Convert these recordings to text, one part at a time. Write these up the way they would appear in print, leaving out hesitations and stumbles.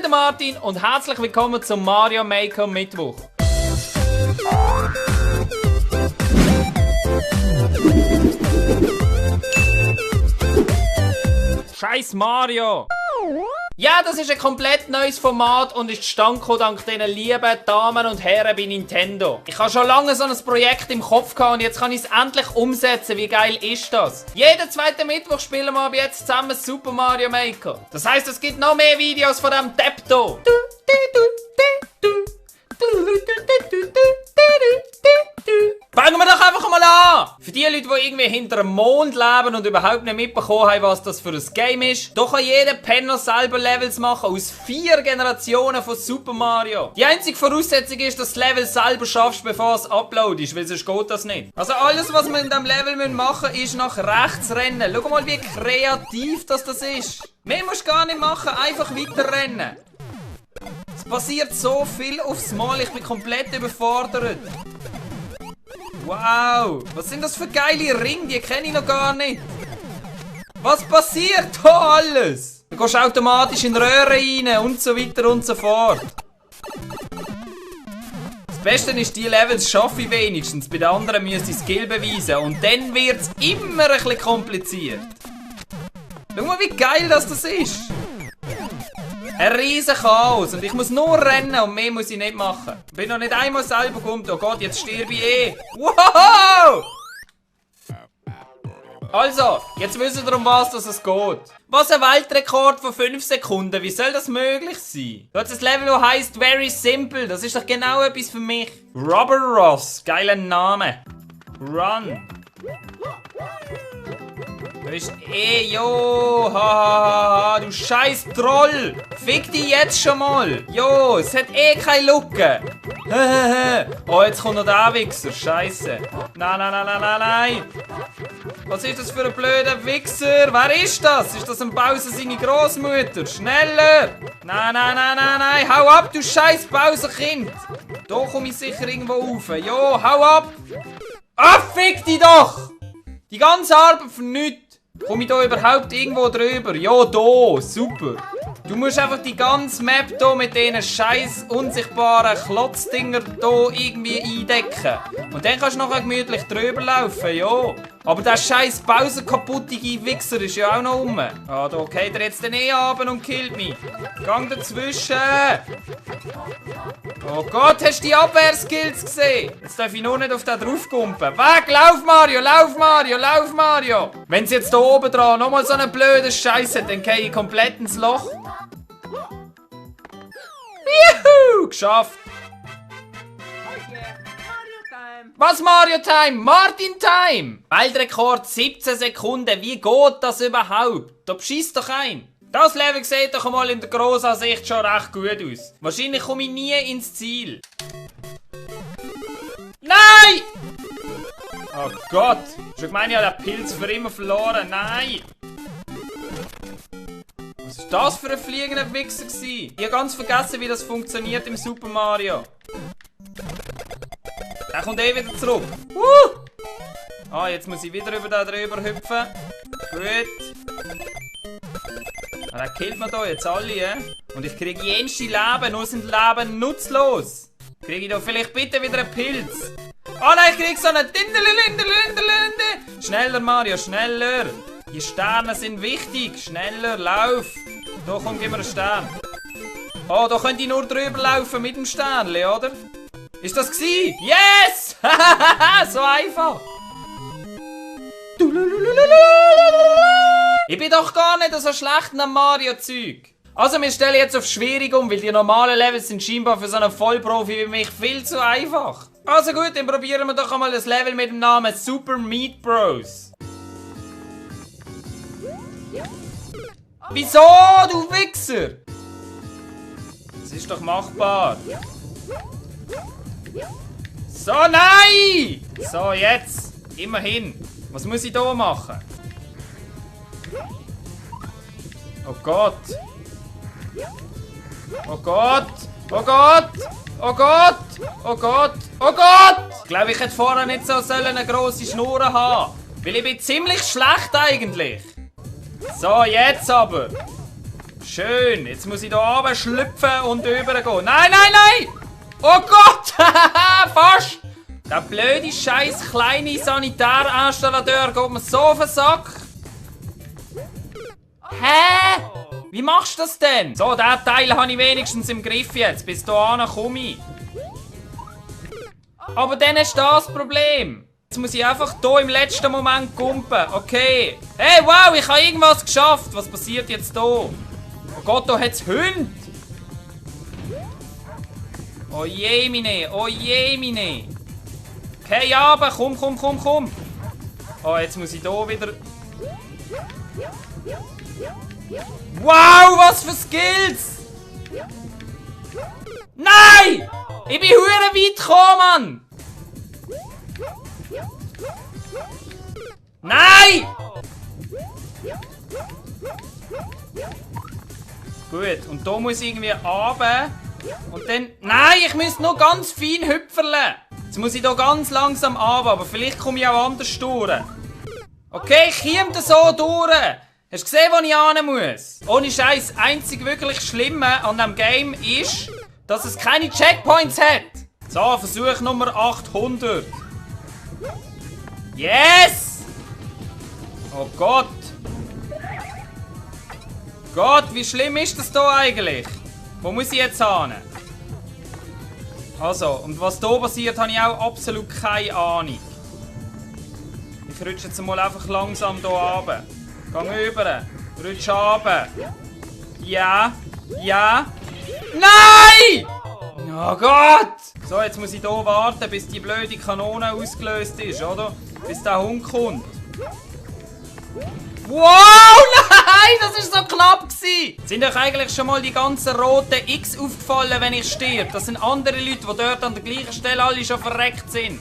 der Martin und herzlich willkommen zum Mario Maker Mittwoch. Scheiß Mario! Ja, das ist ein komplett neues Format und ist zustande gekommen dank diesen lieben Damen und Herren bei Nintendo. Ich habe schon lange so ein Projekt im Kopf gehabt und jetzt kann ich es endlich umsetzen. Wie geil ist das? Jeden zweiten Mittwoch spielen wir ab jetzt zusammen Super Mario Maker. Das heisst, es gibt noch mehr Videos von diesem Depp hier. Fangen wir doch einfach mal an! Für die Leute, die irgendwie hinter dem Mond leben und überhaupt nicht mitbekommen haben, was das für ein Game ist, da kann jeder Penner selber Levels machen aus 4 Generationen von Super Mario. Die einzige Voraussetzung ist, dass du das Level selber schaffst, bevor es uploadest, weil sonst geht das nicht. Also alles, was wir in diesem Level machen müssen, ist nach rechts rennen. Schau mal, wie kreativ das ist. Mehr musst du gar nicht machen, einfach weiter rennen. Es passiert so viel aufs Mal, ich bin komplett überfordert. Wow, was sind das für geile Ringe? Die kenne ich noch gar nicht. Was passiert da alles? Du gehst automatisch in Röhren rein und so weiter und so fort. Das Beste ist, die Levels schaffe ich wenigstens. Bei den anderen müsste ich Skill beweisen. Und dann wird es immer ein bisschen kompliziert. Schau mal, wie geil das ist. Ein riesen Chaos und ich muss nur rennen und mehr muss ich nicht machen. Ich bin noch nicht einmal selber gekommen. Oh Gott, jetzt sterbe ich eh. Wow! Also, jetzt wissen wir, um was es geht. Was ein Weltrekord von 5 Sekunden. Wie soll das möglich sein? Du hast ein Level, das heisst Very Simple. Das ist doch genau etwas für mich. Rubber Ross. Geiler Name. Run. Du bist jo, ha, du scheiß Troll! Fick dich jetzt schon mal! Jo, es hat eh keine Lücke! Oh, jetzt kommt noch der Wichser, scheiße! Nein! Was ist das für ein blöder Wichser? Wer ist das? Ist das ein Bowser seine Großmutter? Schneller! Nein! Hau ab, du scheiß Bowser-Kind! Da komme ich sicher irgendwo rauf. Jo, hau ab! Ah, fick dich doch! Die ganze Arbeit für nichts! Komme ich da überhaupt irgendwo drüber? Ja, da, super. Du musst einfach die ganze Map hier mit diesen scheiß unsichtbaren Klotzdinger hier irgendwie eindecken. Und dann kannst du nachher gemütlich drüber laufen, ja. Aber der scheiß Bowser kaputtige Wichser ist ja auch noch rum. Ah, da geht er jetzt eh runter und killt mich. Gang dazwischen. Oh Gott, hast du die Abwehrskills gesehen? Jetzt darf ich nur nicht auf den draufkumpen. Weg, lauf Mario, lauf Mario, lauf Mario. Wenn es jetzt hier oben dran nochmal so einen blöden Scheiß hat, dann gehe ich komplett ins Loch. Juhu, geschafft. Was Mario Time? Martin Time! Weltrekord 17 Sekunden. Wie geht das überhaupt? Da beschisst doch ein. Das Level sieht doch einmal in der Grossansicht schon recht gut aus. Wahrscheinlich komme ich nie ins Ziel. Nein! Oh Gott! Ich meine, ich habe den Pilz für immer verloren. Nein! Was war das für ein fliegender Wichser? Ich habe ganz vergessen, wie das funktioniert im Super Mario. Der kommt eh wieder zurück. Ah, jetzt muss ich wieder über den drüber hüpfen. Gut. Ah, der killt mir da jetzt alle, Und ich kriege jenste Leben, nur sind Leben nutzlos. Kriege ich da vielleicht bitte wieder einen Pilz? Oh nein, ich kriege so einen Dinderlinde. Schneller, Mario, schneller. Die Sterne sind wichtig. Schneller, lauf. Da komm, gib mir einen Stern. Oh, da könnt ihr nur drüber laufen mit dem Sternli, oder? Ist das gsi? Yes! So einfach. Ich bin doch gar nicht so schlecht am Mario-Zeug. Also, wir stellen jetzt auf schwierig um, weil die normalen Levels sind scheinbar für so einen Vollprofi wie mich viel zu einfach. Also gut, dann probieren wir doch einmal das Level mit dem Namen Super Meat Bros. Wieso, du Wichser? Das ist doch machbar. So, nein! So, jetzt. Immerhin. Was muss ich da machen? Oh Gott. Oh Gott. Oh Gott. Oh Gott. Oh Gott. Oh Gott. Ich glaube, ich hätte vorher nicht so eine grosse Schnur haben. Weil ich bin ziemlich schlecht eigentlich. So, jetzt aber. Schön. Jetzt muss ich hier runter schlüpfen und rübergehen. Nein, nein, nein! Oh Gott! Fast! Der blöde, scheiß kleine Sanitärinstallateur geht mir so auf den Sack. Hä? Wie machst du das denn? So, den Teil habe ich wenigstens im Griff jetzt. Bis hierhin komme ich. Aber dann ist das Problem. Jetzt muss ich einfach hier im letzten Moment kumpen. Okay. Hey, wow, ich habe irgendwas geschafft. Was passiert jetzt hier? Oh Gott, da hat es Hunde. Oh je, meine. Oh je, meine. Okay, aber komm. Oh, jetzt muss ich hier wieder... Wow, was für Skills! Nein! Ich bin hure weit gekommen, Mann! Nein! Gut, und da muss ich irgendwie runter. Und dann... Nein, ich muss noch ganz fein hüpferle. Jetzt muss ich hier ganz langsam runter, aber vielleicht komme ich auch anders durch. Okay, ich komme da so durch. Hast du gesehen, wo ich hin muss? Ohne Scheiß, das einzig wirklich Schlimme an diesem Game ist, dass es keine Checkpoints hat. So, Versuch Nummer 800. Yes! Oh Gott. Gott, wie schlimm ist das hier eigentlich? Wo muss ich jetzt hin? Also, und was hier passiert, habe ich auch absolut keine Ahnung. Ich rutsche jetzt mal einfach langsam hier runter. Geh rüber. Rutsch runter. Ja. Ja. Nein! Oh Gott! So, jetzt muss ich hier warten, bis die blöde Kanone ausgelöst ist, oder? Bis der Hund kommt. Wow! Nein! Das ist so knapp gewesen! Sind euch eigentlich schon mal die ganzen roten X aufgefallen, wenn ich stirb? Das sind andere Leute, die dort an der gleichen Stelle alle schon verreckt sind.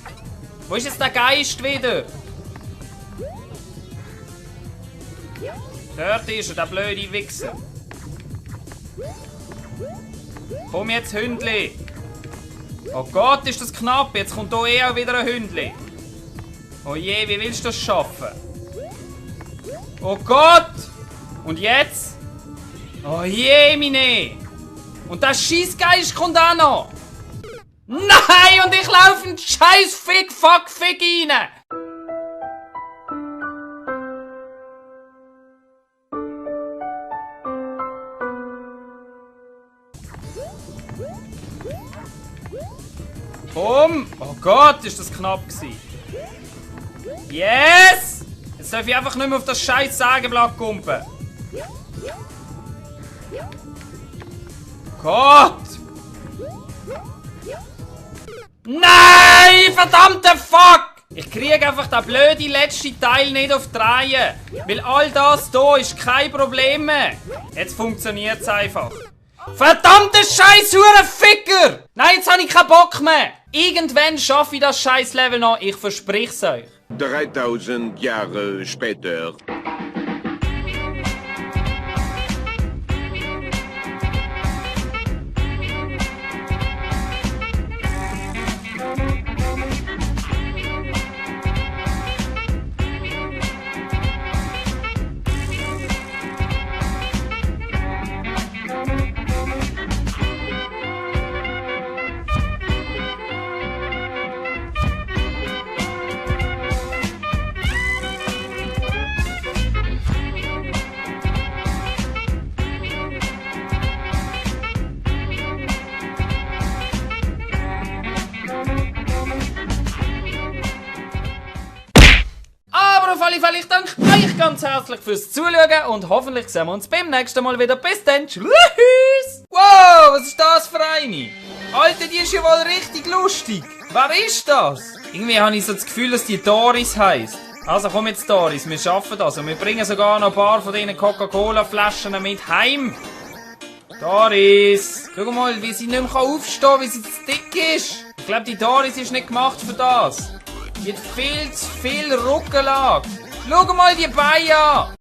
Wo ist jetzt der Geist wieder? Dort ist er, der blöde Wichser. Komm jetzt, Hündli. Oh Gott, ist das knapp. Jetzt kommt hier auch wieder ein Hündli. Oh je, wie willst du das schaffen? Oh Gott! Und jetzt? Oh je, meine. Und der Scheissgeist kommt auch noch. Nein, und ich laufe in den scheiß Fick rein. Komm! Oh Gott, ist das knapp gewesen. Yes! Jetzt darf ich einfach nicht mehr auf das scheiß Sägeblatt kumpen. Gott! Nein! Verdammte Fuck! Ich kriege einfach den blöden letzten Teil nicht auf die Reihe. Weil all das hier ist kein Problem mehr. Jetzt funktioniert es einfach. Verdammte scheiß Ficker! Nein, jetzt habe ich keinen Bock mehr. Irgendwann schaffe ich das scheiß Level noch, ich verspreche es euch. 3000 Jahre später. Auf alle Fälle, ich danke euch ganz herzlich fürs Zuschauen und hoffentlich sehen wir uns beim nächsten Mal wieder. Bis dann, tschüss! Wow, was ist das für eine? Alter, die ist ja wohl richtig lustig. Wer ist das? Irgendwie habe ich so das Gefühl, dass die Doris heisst. Also komm jetzt Doris, wir schaffen das und wir bringen sogar noch ein paar von diesen Coca-Cola-Flaschen mit heim. Doris, schau mal, wie sie nicht mehr aufstehen kann, wie sie zu dick ist. Ich glaube, die Doris ist nicht gemacht für das. Die hat viel zu viel Rückenlage. Schau mal die Beine an.